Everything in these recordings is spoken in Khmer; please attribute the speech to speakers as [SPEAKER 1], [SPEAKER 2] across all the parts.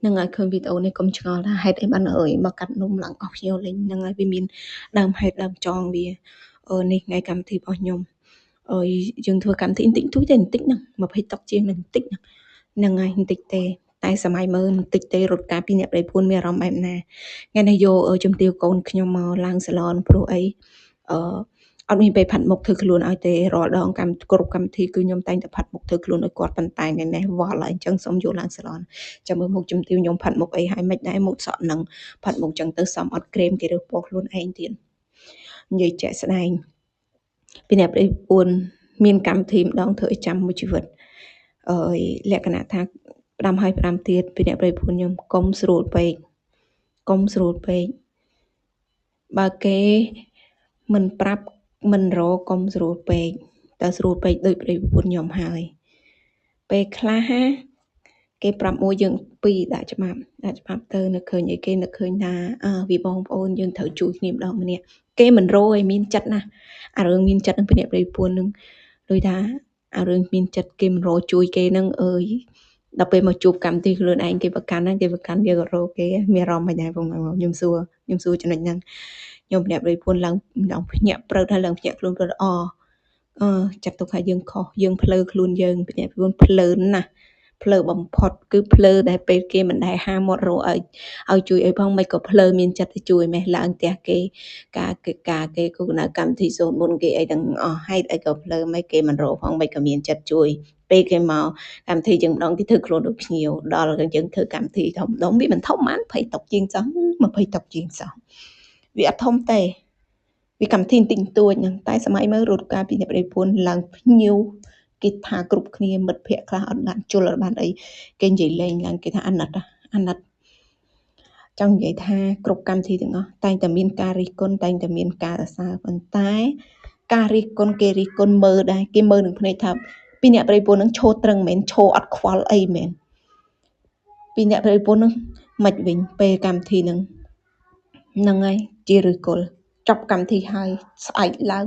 [SPEAKER 1] នឹងឲ្យឃើញវីដេអូនេះកុំឆ្ងល់ថាហេតុអីបានអើយមកកាត់នំឡើងអស់ភ្ញៀវលេងហ្នឹងហើយវាមានដើមហេតុដើមចងវានេះថ្ងៃកម្មវិធីរបស់ខ្ញុំអើយយើងធ្វើកម្មវិធីបន្តិចតួចទេបន្តិចហ្នឹង20តុកជាងនឹងបន្តិចហ្នឹងហើយបន្តិចទេតែសម័យមើលបន្តិចទេរត់ការពីអ្នកប្តីពួនមានអារម្មណ៍បែបណាថ្ងៃនេះយកជំទាវកូនខ្ញុំមកឡើងសាឡនព្រោះអីអឺអត់មានពេលផាត់មុខធ្វើខ្លួនឲ្យទេរាល់ដងកម្មគ្រប់កម្មវិធីគឺខ្ញុំតែងតែផាត់មុខធ្វើខ្លួនឲ្យគាត់ប៉ុន្តែថ្ងៃនេះវល់ហើយអញ្ចឹងសូមយកឡើងសាឡនចាំមើលមុខជំទាវខ្ញុំផាត់មុខអីហើយមិនដែរមុខសក់នឹងផាត់មុខចឹងទៅសំអត់ក្រែមគេរើសពណ៌ខ្លួនឯងទៀតនិយាយជាក់ស្ដែងពីអ្នកប្តីពួនមានកម្មវិធីម្ដងធ្វើឲ្យចាំមួយជីវិតអើយលក្ខណៈថាផ្ដាំហើយផ្ដាំទៀតពីអ្នកប្តីពួនខ្ញុំកុំស្រួលពេកកុំស្រួលពេកបើគេមិនប្រាប់មិនរកុំស្រួលពេកតើស្រួលពេកដូចប្តីប្រពន្ធខ្ញុំហើយពេលខ្លះហាគេប្រាប់មួយយើងពីរដាក់ច្បាប់ដាក់ច្បាប់ទៅនឹកឃើញអីគេនឹកឃើញថាអើវាបងប្អូនយើងត្រូវជួយគ្នាម្ដងម្នាក់គេមិនរឲ្យមានចិត្តណាអារឿងមានចិត្តនឹងពីអ្នកប្តីប្រពន្ធនឹងដូចថាអារឿងមានចិត្តគេមិនរជួយគេនឹងអើយដល់ពេលមកជួបកម្មវិធីខ្លួនឯងគេប្រកាន់ហ្នឹងគេប្រកាន់យើងក៏រកគេមានអារម្មណ៍មិនដែរបងខ្ញុំសួរខ្ញុំសួរចំណុចហ្នឹងខ្ញុំម្នាក់ប្តីប្រពន្ធឡើងឡើងភ្ញាក់ព្រឹកហើយឡើងភ្ញាក់ខ្លួនព្រឹកអអឺចាត់ទុកថាយើងខុសយើងភ្លើខ្លួនយើងម្នាក់ប្រពន្ធភ្លើណាស់ភ្លើបំផុតគឺភ្លើដែលពេលគេមិនដែលហាមាត់រកឲ្យឲ្យជួយអីផងមិនក៏ភ្លើមានចិត្តទៅជួយម៉េះឡើងផ្ទះគេការគេការគេគូនៅកម្មវិធីសូនមុនគេអីទាំងអស់ហេតុអីក៏ភ្លើមិនគេមិនរកផងមិនក៏មានចិត្តជួយពេលគេមកកម្មវិធីយើងម្ដងគេធ្វើខ្លួនដូចភ្ញៀវដល់យើងធ្វើកម្មវិធីធំដុំវាមិនធំប៉ុន្មាន20តុកជាងសោះ20តុកជាងសោះវាអត់ធំទេវាកម្មវិធីតិចតួចហ្នឹងតែសម័យមើលរត់ការពីអ្នកប្តីប្រពន្ធឡើងភ្ញៀវគេថាគ្រប់គ្នាមិត្តភ័ក្តិខ្លះអត់បានជុលអត់បានអីគេនិយាយលេងឡើងគេថាអាណិតអាណិតចង់និយាយថាគ្រប់កម្មវិធីទាំងអស់តែងតែមានការរិះគន់តែងតែមានការសរសើរប៉ុន្តែការរិះគន់គេរិះគន់មើលដែរគេមើលនឹងភ្នែកថាពីអ្នកប្តីប្រពន្ធនឹងឈោត្រឹងមែនឈោអត់ខ្វល់អីមែនពីអ្នកប្តីប្រពន្ធនឹងមិនវិញពេលកម្មវិធីនឹងហ្នឹងហើយជាឫសគល់ចប់កម្មវិធីហើយស្អែកឡើង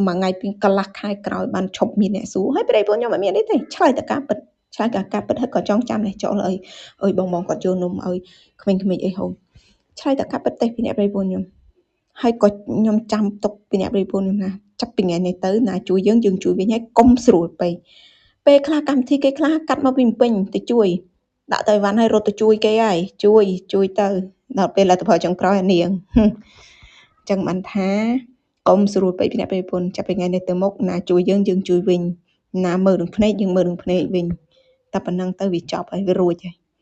[SPEAKER 1] មួយថ្ងៃពីកន្លះខែក្រោយបានឈប់មានអ្នកសួរហើយប្តីប្រពន្ធខ្ញុំអត់មានអីទេឆ្លើយតែការពិតឆ្លើយតែការពិតហើយក៏ចង់ចាំនេះចូលអីអើយបងបងគាត់យកនំឲ្យក្មេងៗអីហូបឆ្លើយតែការពិតទេពីអ្នកប្តីប្រពន្ធខ្ញុំហើយក៏ខ្ញុំចាំទុកពីអ្នកប្តីប្រពន្ធខ្ញុំណាចាប់ពីថ្ងៃនេះទៅណាជួយយើងយើងជួយវិញហើយកុំស្រួលពេកពេលខ្លះកម្មវិធីគេខ្លះកាត់មកពីពេញទៅជួយដាក់ទៅអីវ៉ាន់ឲ្យរត់ទៅជួយគេហើយជួយជួយទៅដល់ពេលលទ្ធផលចុងក្រោយអានាងចឹងបានថាកុំស្រួលពេកពីអ្នកប្តីប្រពន្ធចាប់ពីថ្ងៃនេះទៅមុខណាជួយយើងយើងជួយវិញណាមើលនឹងភ្នែកយើងមើលនឹងភ្នែកវិញតែប៉ុណ្ណឹងទៅវាចប់ហើយវារួចហើយ។